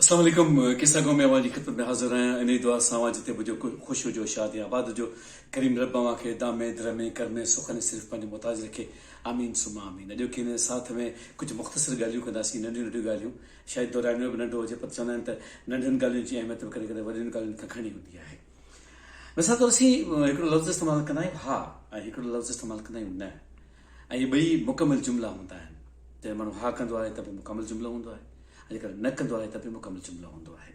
اسلام عليڪم قصا گو ۾ اوهان جي خدمت ۾ حاضر آهيان انهي دعا سان اوهان جتي به هجو خوش هجو شاد ۽ آباد هجو ڪريم رب اوهان کي دامي درمي ڪرمي سخن ۽ صرف پنهنجو محتاج رکي آمين ثم آمين اڄوڪي هن ساٿ ۾ ڪجهه مختصر ڳالهيون ڪنداسين ننڍيون ننڍيون ڳالهيون شايد دورانيو به ننڍو هجي پر چوندا آهن ته ننڍين ڳالهين جي اهميت به ڪڏهن ڪڏهن وڏين ڳالهين کان گهڻي هوندي آهي مثال طور اسين هڪڙو لفظ استعمال ڪندا آهيون ها ۽ هڪڙو لفظ استعمال ڪندا آهيون نه ۽ اهي ٻئي مڪمل جملا هوندا آهن. جڏهن ماڻهو ها ڪندو آهي ته به مڪمل جملو هوندو آهي ۽ جيڪڏهن نه ڪندو آهي ته به مڪمل جملو هوندو آهي.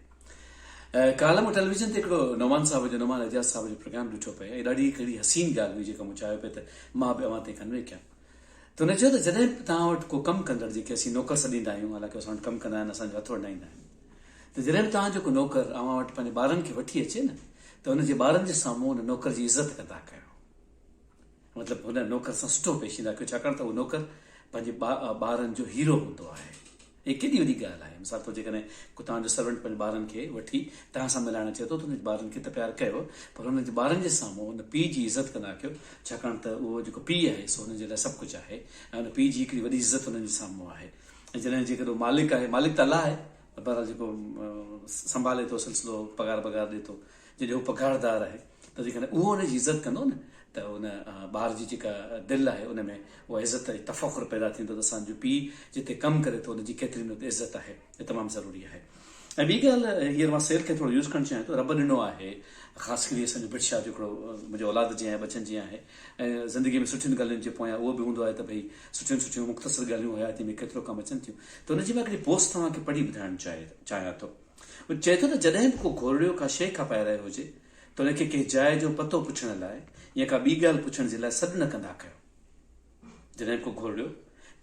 ڪالهه مون ٽيليويزن تي هڪڙو نعمان صاحب جو نعمان اعجاز صاحب جو پروگرام ڏٺو پئي ۽ ڏاڍي هڪڙي حسين ڳالهه هئي جيڪا مون چاهيو پئي ته مان به اوهان تائين ڪنوي ڪيان. ته هن چيو ته جڏهن به توهان وٽ ڪو ڪم ڪندڙ جيڪي اسين نوڪر سڏيندا آهيون حالانڪه اسان وٽ ڪم ڪندا آهن اسان جو هٿ ونڊائيندا آهن ته جڏهن به توهان جو ڪو نوڪر اوهان وٽ پنهنجي ٻارن کي وٺي اچي نه ته ان جي ٻارن جي سامهون ان نوڪر جي عزت ڪندا ڪيو. مطلب هن نوڪر سان سٺو پيش ايندا ڪيو ڇاڪاڻ ته اهو نوڪر پنهنجي ٻارن جو هيرو هوندو آهي. هي ڪيڏي وڏي ڳالهه آهي. مثال طور جيڪڏهن ڪو توهان جو سرونٽ پنهنجي ٻارن کي وٺي توهان سان ملائڻ اچي ٿو ته هن جي ٻارن کي ته پيار ڪيو پر هن جي ٻارن جي سامهون ان پيء جي عزت ڪندا ڪيو ڇاڪاڻ ته اهو جيڪو پيء آهي سو هنن جي لاء سڀ ڪجهه آهي ۽ ان پيء جي هڪڙي وڏي عزت هنن جي سامهون آهي ۽ جڏهن جيڪڏهن اهو مالڪ آهي مالڪ ته الله آهي پر بهرحال جيڪو سنڀالي ٿو سلسلو پگهار بگهار ڏي ٿو جڏهن هو پگهاردار آهي ته جيڪڏهن اهو ان جي عزت ڪندو نه ته ان ٻار جي جيڪا دل آهي ان ۾ اها عزت ۽ تفخر پيدا ٿيندو ته اسان جو پيء جتي ڪم ڪري ٿو ان جي ڪيتري نه عزت آهي اهو تمام ضروري آهي ۽ ٻي ڳالهه هينئر مان سيل کي ٿورو يوز ڪرڻ چاهيان ٿو رب ڏنو آهي خاص ڪري اسان جو ڀٽ شاهه جو هڪڙو منهنجي اولاد جيان آهي ٻچن جيان آهي ۽ زندگي ۾ سٺين ڳالهين جي پويان اهو به هوندو آهي ته ڀئي سٺيون سٺيون مختصر ڳالهيون حياتي ۾ ڪيترو ڪم اچن ٿيون ته ان جي مان هڪڙي پوسٽ توهان کي پڙهي ٻڌائڻ چاهيان ٿو هو چئي ٿو ته جڏهن به ڪو گهورڙيو ڪا شيء کپائي رهيو هجي ته ان کي ڪنهن جاء جو پتو پڇڻ لاء يا ڪا ٻي ڳالهه پڇڻ جي لاء سڏ نه ڪندا ڪيو. جڏهن به ڪو گهورڙيو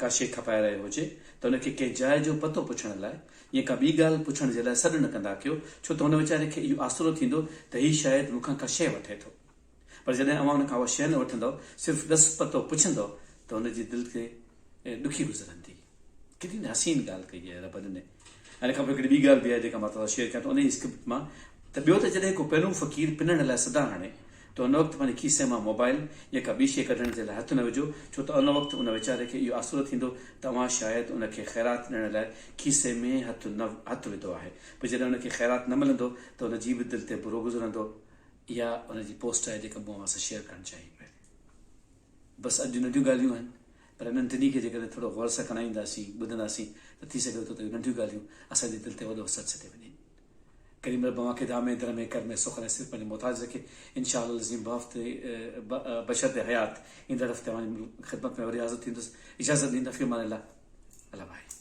ڪا شيء کپائي رهيو هجي ته ان کي ڪنهن جاء جو پتو پڇڻ لاء يا ڪا ٻي ڳالهه پڇڻ جي لاء سڏ نه ڪندا ڪيو ڇو ته هن ويچاري کي اهو آسرو ٿيندو ته هي شايد مون کان ڪا شيء وٺي ٿو. پر جڏهن اوهان ان کان اها شيء نه وٺندؤ صرف ڏس پتو پڇندؤ ته هن جي دل تي ڏکي گذرندي. ڪيڏي نه حسين ڳالهه ڪئي آهي رب ڏني. ان کان پوء هڪڙي ٻي ڳالهه به آهي جيڪا مان توهان سان شيئر ڪيان ٿو انهيء اسڪرپٽ مان ته ٻيو ته جڏهن ڪو پينون فقير پنڻ لاء صدا هڻي ته ان وقت پنهنجي کيسي مان موبائل يا ڪا ٻي شيء ڪڍڻ جي لاء هٿ نه وجهو ڇو ته ان وقت ان ويچاري کي اهو آسرو ٿيندو ته اوهان شايد ان کي خيرات ڏيڻ لاء کيسي ۾ هٿ نه هٿ وڌو آهي پوء جڏهن ان کي خيرات نه ملندو ته ان جي به دل تي برو گذرندو. اها ان جي پوسٽ آهي جيڪا مون اوهان سان شيئر ڪرڻ چاهي پئي. بس اڄ ننڍيون ڳالهيون آهن پر انهن ٽنهي کي جيڪڏهن ٿورو غور سان کڻائينداسين، ٻڌنداسين ته ٿي سگهي ٿو ته اهي ننڍيون ڳالهيون اسان جي دل تي وڏو اثر ڇڏي وڃن. ڪريم رب اوهان کي دامي درمي ڪرمي سخن ۽ صرف پنهنجو محتاج رکي. انشاء الله العظيم بهفتي بشرط حيات ايندڙ هفتي اوهان جي خدمت ۾ وري حاضر ٿيندس. اجازت ڏيندا في امان الله. الله ڀائي.